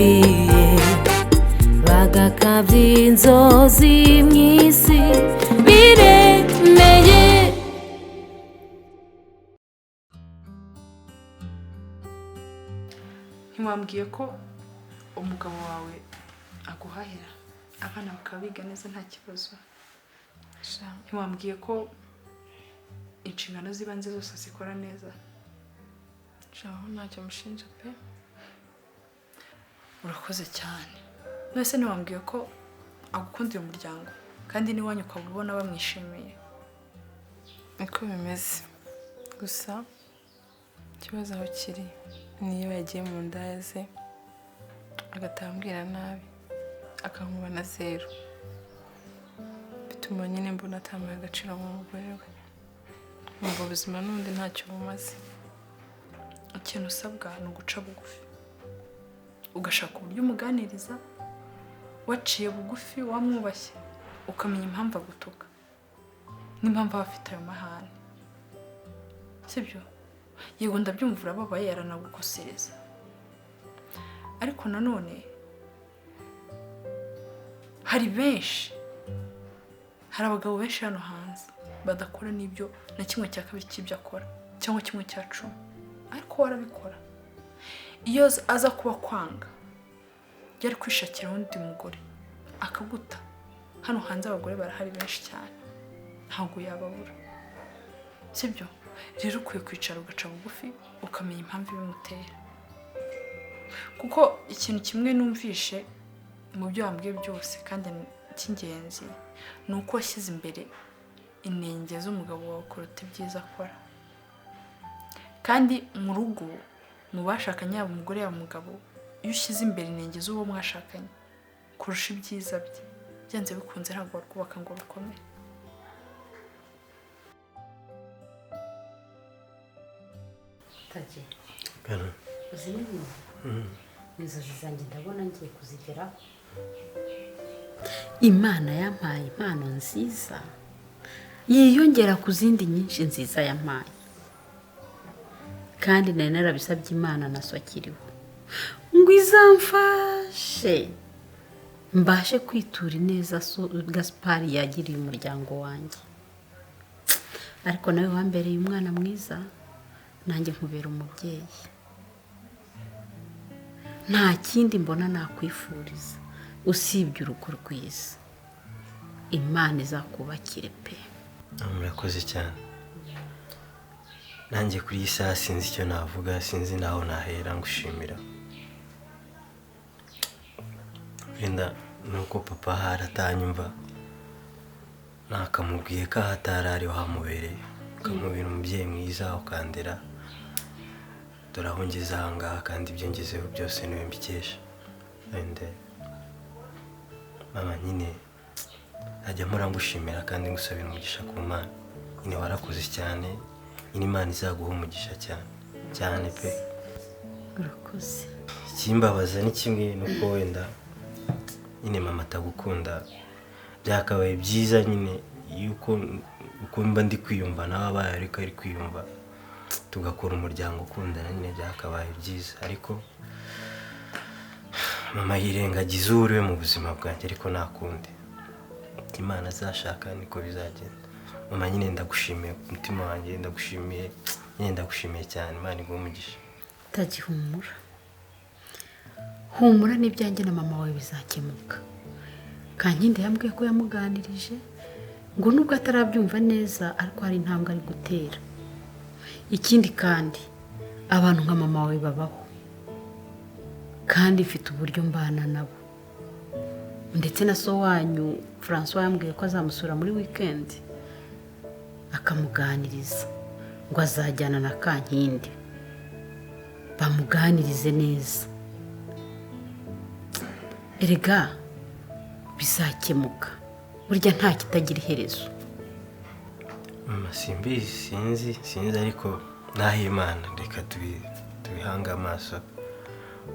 Bidakwiye bagakabya inzozi mu isi biremeye. Ntiwambwiye ko umugabo wawe aguhahira, abana bakaba biga neza nta kibazo? Ntiwambwiye ko inshingano z'ibanze zose azikora neza? Shaho, ntacyo mushinja pe. Urakoze cyane. None ntiwambwiye ko agukundira umuryango, kandi n'iwanyu ukaba ubona bamwishimiye? Niko bimeze, gusa ikibazo aho kiri niyo yagiye mu ndaya ze agataha ambwira nabi, akankuba na zeru, bituma nyine mbona atampaye agaciro nk'umugore we, nkumva ubuzima n'ubundi ntacyo bumaze. Ikintu usabwa ni uguca bugufi, ugashaka uburyo umuganiriza waciye bugufi, wamwubashye, ukamenya impamvu agutuka n'impamvu aba afite ayo mahane, sibyo? Yego, ndabyumva urababaye, yaranagukosereza, ariko nanone hari benshi, hari abagabo benshi hano hanze badakora n'ibyo na kimwe cya kabiri cy'ibyo akora cyangwa kimwe cya cumi, ariko we arabikora. Iyo aza kuba kwanga yari kwishakira undi mugore akaguta. Hano hanze abagore barahari benshi cyane, ntabwo yababura, sibyo? Rero ukwiye kwicara ugaca bugufi, ukamenya impamvu ibimutera, kuko ikintu kimwe numvishe mu byo wambwiye byose kandi cy'ingenzi ni uko washyize imbere inenge z'umugabo wawe kuruta ibyiza akora. Kandi mu rugo, mu bashakanye, yaba umugore yaba umugabo, iyo ushyize imbere inenge z'uwo mwashakanye kurusha ibyiza bye, byanze bikunze ntabwo warwubaka ngo rukomere. Tage, uzi n'ibintu, inzozi zanjye ndabona ngiye kuzigeraho. Imana yampaye impano nziza yiyongera ku zindi nyinshi nziza yampaye, kandi nari narabisabye Imana na so akiriho ngo izamfashe mbashe kwitura ineza so Gaspari yagiriye umuryango wanjye. Ariko nawe wambereye umwana mwiza, nanjye nkubera umubyeyi. Nta kindi mbona nakwifuriza usibye urugo rwiza. Imana izakubakire pe. Murakoze cyane. Nanjye kuri iyi saha sinzi icyo navuga, sinzi naho nahera ngushimira. Wenda nuko papa ahari atanyumva, nakamubwiye ko aho atari ari wahamubereye, ukamubera umubyeyi mwiza, ukandera, dore aho ngeze aha ngaha, kandi ibyo ngezeho byose niwe mbikesha. Wenda mama nyine najya mpora ngushimira kandi ngusabira umugisha ku Mana. Nyine warakoze cyane, nyine Imana izaguha umugisha cyane cyane pe. Urakoze. Ikimbabaza ni kimwe nuko wenda nyine mama atagukunda, byakabaye byiza nyine yuko uko mba ndi kwiyumva nawe abaye ariko ari kwiyumva, tugakora umuryango ukundana, nyine byakabaye byiza. Ariko mama yirengagiza uwo uri we mu buzima bwanjye, ariko nta kundi, Imana azashaka niko bizagenda. Mama nyine ndagushimiye ku mutima wanjye, ndagushimiye nyine, ndagushimiye cyane. Imana iguhe umugisha. Tagihumura, humura, n'ibyanjye na mama wawe bizakemuka. Kankindi yambwiye ko yamuganirije ngo nubwo atarabyumva neza ariko hari intambwe ari gutera. Ikindi kandi abantu nka mama wawe babaho, kandi mfite uburyo mbana nabo. Ndetse na so wanyu Francois yambwiye ko azamusura muri weekend akamuganiriza, ngo azajyana na Kankindi bamuganirize neza. Erega bizakemuka, burya nta kitagira iherezo. Mama simbizi, sinzi, ariko naho Imana reka tubihange amaso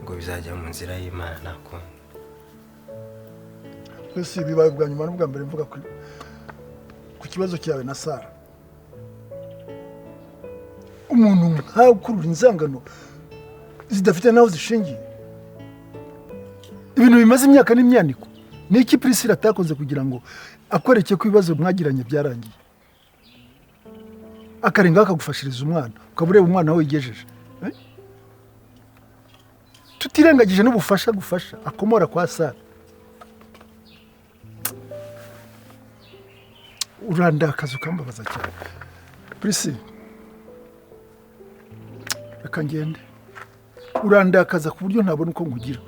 ngo bizajya mu nzira y'Imana nta kundi. Ese bibaye ubwa nyuma n'ubwa mbere mvuga ku kibazo cyawe na Sara? Umuntu nkawe ukurura inzangano zidafite naho zishingiye. Ibintu bimaze imyaka n'imyaniko. Ni iki Priscilla atakoze kugira ngo akwereke ko ibibazo mwagiranye byarangiye? Akarenga akagufashiriza umwana, ukaba ureba umwana we wigejeje. Eh? Tutirengagije n'ubufasha gufasha akomora kwa Sara. Urandakaza ukambabaza cyane. Priscilla, reka ngende. Urandakaza ku buryo ntabona uko nkugira.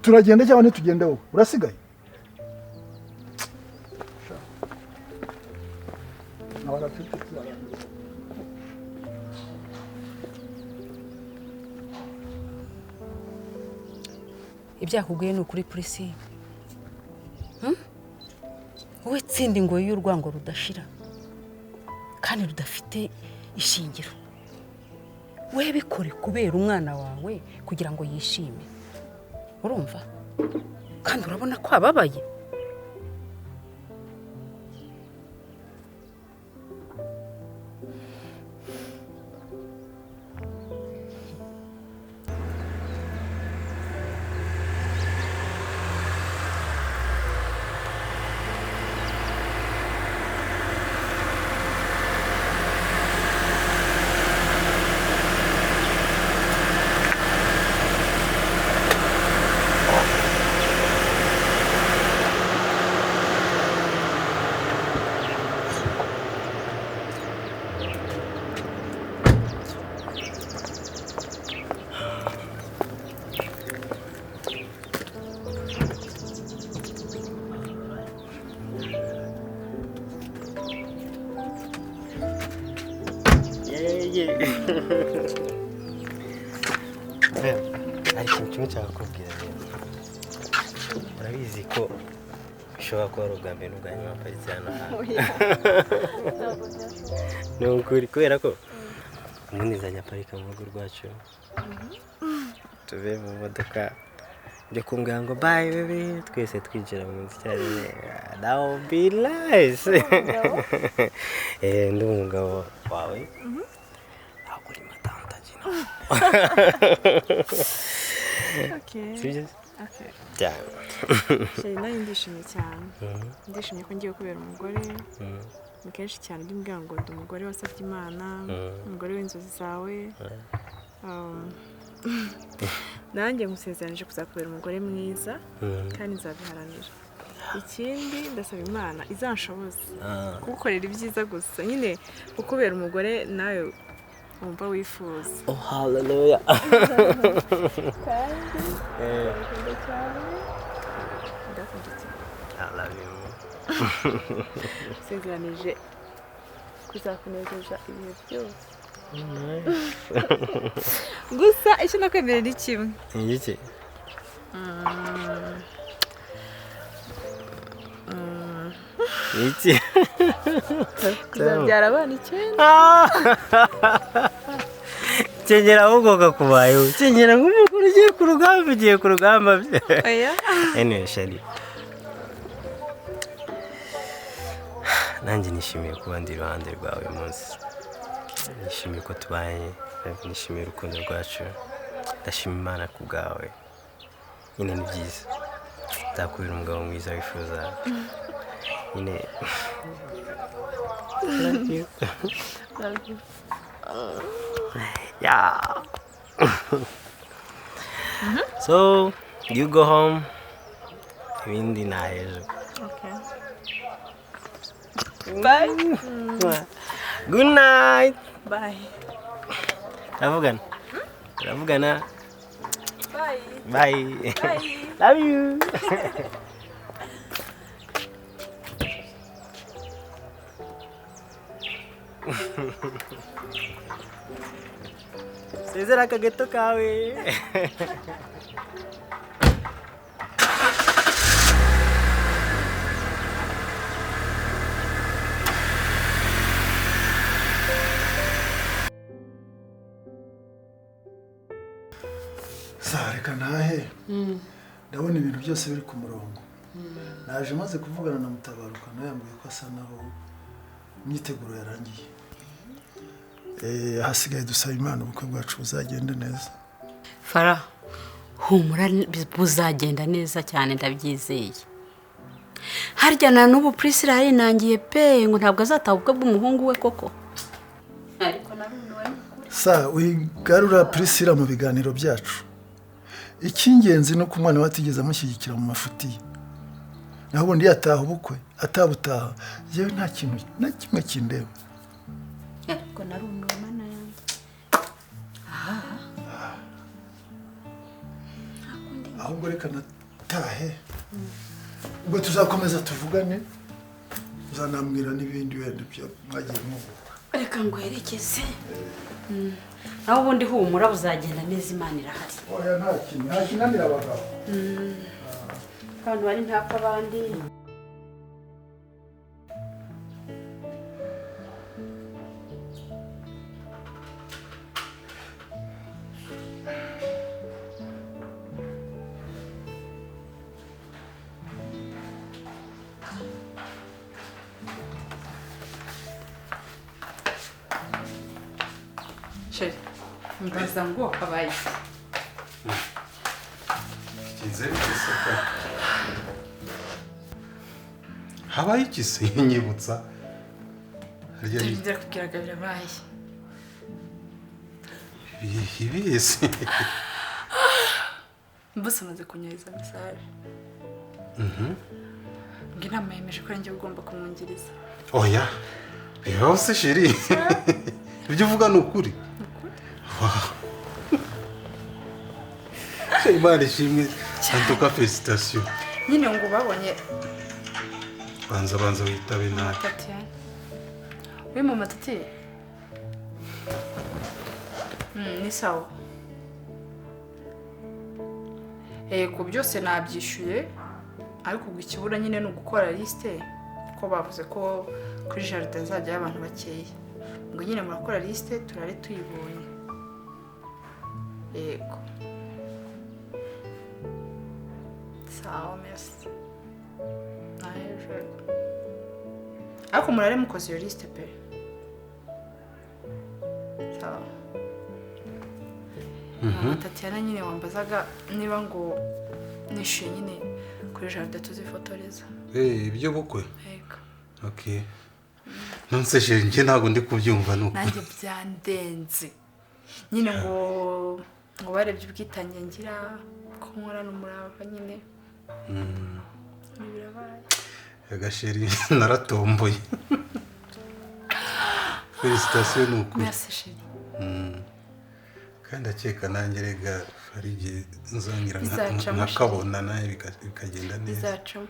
Turagenda cyangwa ntitugenda wowe? Urasigaye? Ibyakubwiye ni ukuri Priscilla. Wowe tsinda ingoyi y'urwango rudashira kandi rudafite ishingiro. We bikore kubera umwana wawe kugira ngo yishime. Urumva? Kandi urabona ko ababaye. Hari ikintu kimwe nshaka kukubwira rero. Urabizi ko bishobora kuba ari ubwa mbere n'ubwa nyuma aparitse hano hantu. Ni ukuri kubera ko ubundi nzajya parika mu rugo rwacu, tuve mu modoka njya kumbwira ngo bye baby, twese twinjira mu nzu icyarimwe. That would be nice. Ndi umugabo wawe. Ntabwo uri matanta Gina. Okay. Sibyo? Okay. Cyane. Chéri, nanjye ndishimye cyane. Ndishimye ko ngiye kubera umugore. Ni kenshi cyane ujya umbwira ngo ndi umugore wasabye Imana, umugore w'inzozi zawe. Nanjye nkusezeranije kuzakubera umugore mwiza kandi nzabiharanira. Ikindi ndasaba Imana izanshoboze kugukorera ibyiza gusa, nyine kukubera umugore nawe wumva wifuza. Oh hallelujah. Kandi ndagukunda cyane. Ndagukunda cyane. I love you. Nsezeranije kuzakunezeza ibihe byose. Gusa icyo nakwemerera ni kimwe. Ni iki? Ni iki? Kuzabyara abana 9. Kenyera ahubwo kakubayeho. Kenyera nk'umugore ugiye ku rugamba, ugiye ku rugamba. Oya. Anyway, Shari. Nanjye nishimiye kuba ndi iruhande rwawe uyu munsi. Nishimiye ko tubanye, nishimiye urukundo rwacu. Ndashima Imana ku bwawe. Nyine ni byiza. Nzakubera umugabo mwiza wifuza. Nyine love you. Love you. Yeah. So you go home. Ibindi ni hejuru. Okay. Bye. Good night. Bye. Turavugana. Turavugana. Bye. Bye. Bye. Love you. Sezera akageto kawe. Sa reka ntahe. Ndabona ibintu byose biri ku murongo. Naje maze kuvugana na Mutabaruka nawe yambwiye ko asa naho imyiteguro yarangiye. Hasigaye dusaba Imana ubukwe bwacu buzagende neza. Fara, Humura, buzagenda neza cyane, ndabyizeye. Harya na n'ubu Priscilla yarinangiye pe, ngo ntabwo azataha ubukwe bw'umuhungu we koko. Ariko narumiwe n'ukuri. Sa wigarura Priscilla mu biganiro byacu. Icy'ingenzi ni uko umwana we atigeze amushyigikira mu mafuti ye. Naho ubundi yataha ubukwe atabutaha, yewe nta kintu na kimwe kindeba. Ariko narumiwe mana yanjye. Ahubwo reka natahe, ubwo tuzakomeza tuvugane, uzanambwira n'ibindi wenda ibyo mwagiye mwunguka. Reka nguherekeze. Naho ubundi humura, buzagenda neza, Imana irahari. Oya, nta kintu, nta kinanira abagabo. Abantu bari ntapfa abandi. Chéri, mbaza ngo habaye iki? Bigenze bite se ko? Habaye iki se nyibutsa? Harya Dore ibyo nakubwiraga birabaye. Ibihe se? Bose amaze kunyohereza message. Ngo inama yemeje ko ari njye ugomba kumwungiriza. Oya. Bibaho se chéri? Ibyo uvuga ni ukuri? Wow. Imana ishimwe. En tout cas, félicitations. Nyine ngo babonye Banza banza witabe nabi. Tatiana. Oui, mama Tati. Ni sawa. Yego byose nabyishyuye, ariko ubwo ikibura nyine ni ugukora liste, kuko bavuze ko kuri jardin hazajyayo abantu bakeya. Ngo nyine murakora liste turare tuyibonye. Yego. Sawa, merci. Naje. Ariko murare mukoze iyo liste pe. Sawa. Mama Tatiana nyine wambazaga niba ngo nishyuye nyine kuri jardin tuzifotoreza. Ibyo bukwe? Yego. Okay. Nonse chéri, njye ntabwo ndi kubyumva nuko. Nanjye byandenze. Nyine ngo barebye ubwitange ngira ko nkora n'umurava nyine. Birabaye. Ega chéri, naratomboye. Félicitations ni ukuri. Merci chéri. Kandi akeka nanjye rega hari igihe nzongera Bizacamo, nkakabona nawe bikagenda neza. Bizacamo.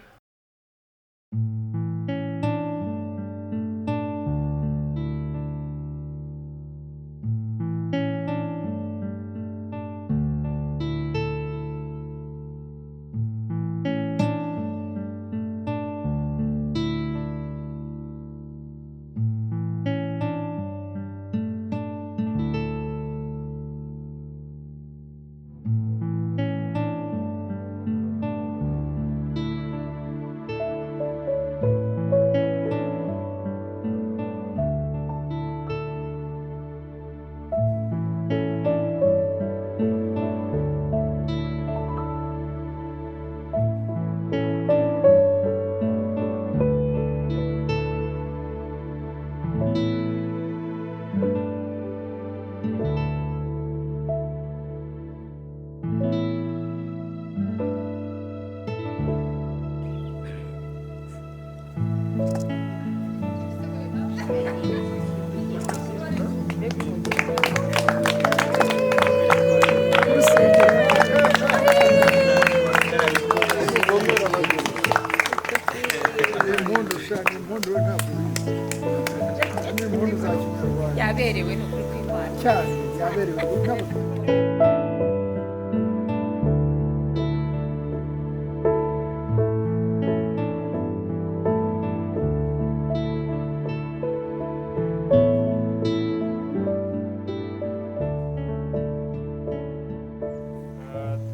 Yaberewe ni ukuri kw'Imana. Cyane yaberewe ntabwo.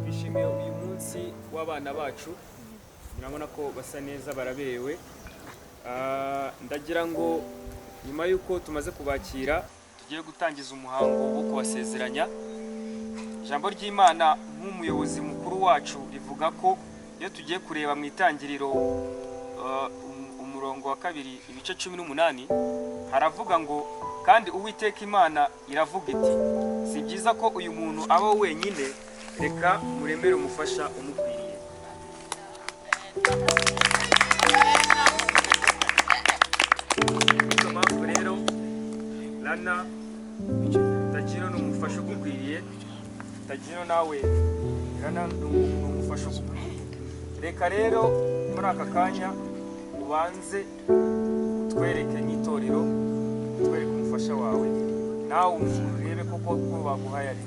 Twishimiye uyu munsi w'abana bacu, murabona ko basa neza baraberewe. Ndagira ngo nyuma y'uko tumaze kubakira tugiye gutangiza umuhango wo kubasezeranya. Ijambo ry'Imana nk'umuyobozi mukuru wacu rivuga ko iyo tugiye kureba mu itangiriro umurongo wa 2 ibice 18 haravuga ngo kandi Uwiteka Imana iravuga iti si byiza ko uyu muntu aba wenyine, reka muremere umufasha umukwiriye. Niyo mpamvu rero Lana, Tajino ni umufasha ugukwiriye, Tajino nawe Lana ni umufasha ugukwiriye. Reka rero muri aka kanya ubanze utwereke nk'itorero, utwereke umufasha wawe, nawe urebe koko ko baguhaye ari.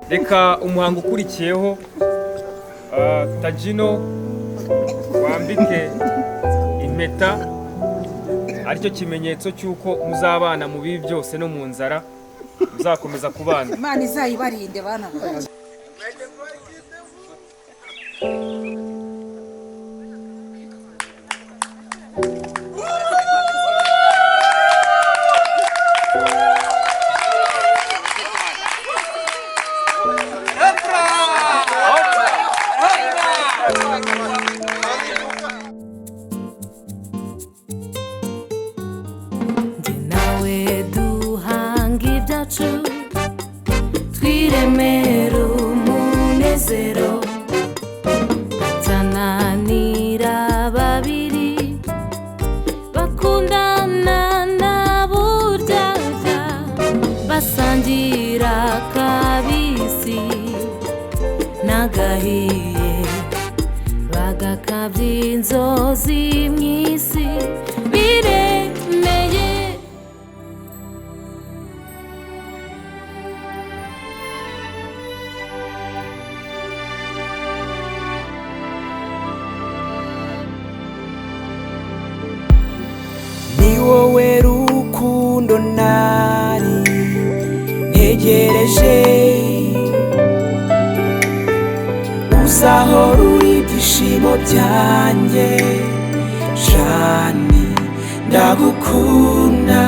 Reka umuhango ukurikiyeho, Tajino wambike impeta aricyo kimenyetso cy'uko muzabana mu bibi byose no mu nzara muzakomeza kubana. Imana izayibarinde bana banjye. Twiremera umunezero atananira babiri bakundana na buryarya basangira kabisi n'agahiye bagakabya inzozi mu isi biremeye. Ni wowe rukundo nari ntegereje, uzahora uri ibyishimo byanjye, Jane ndagukunda.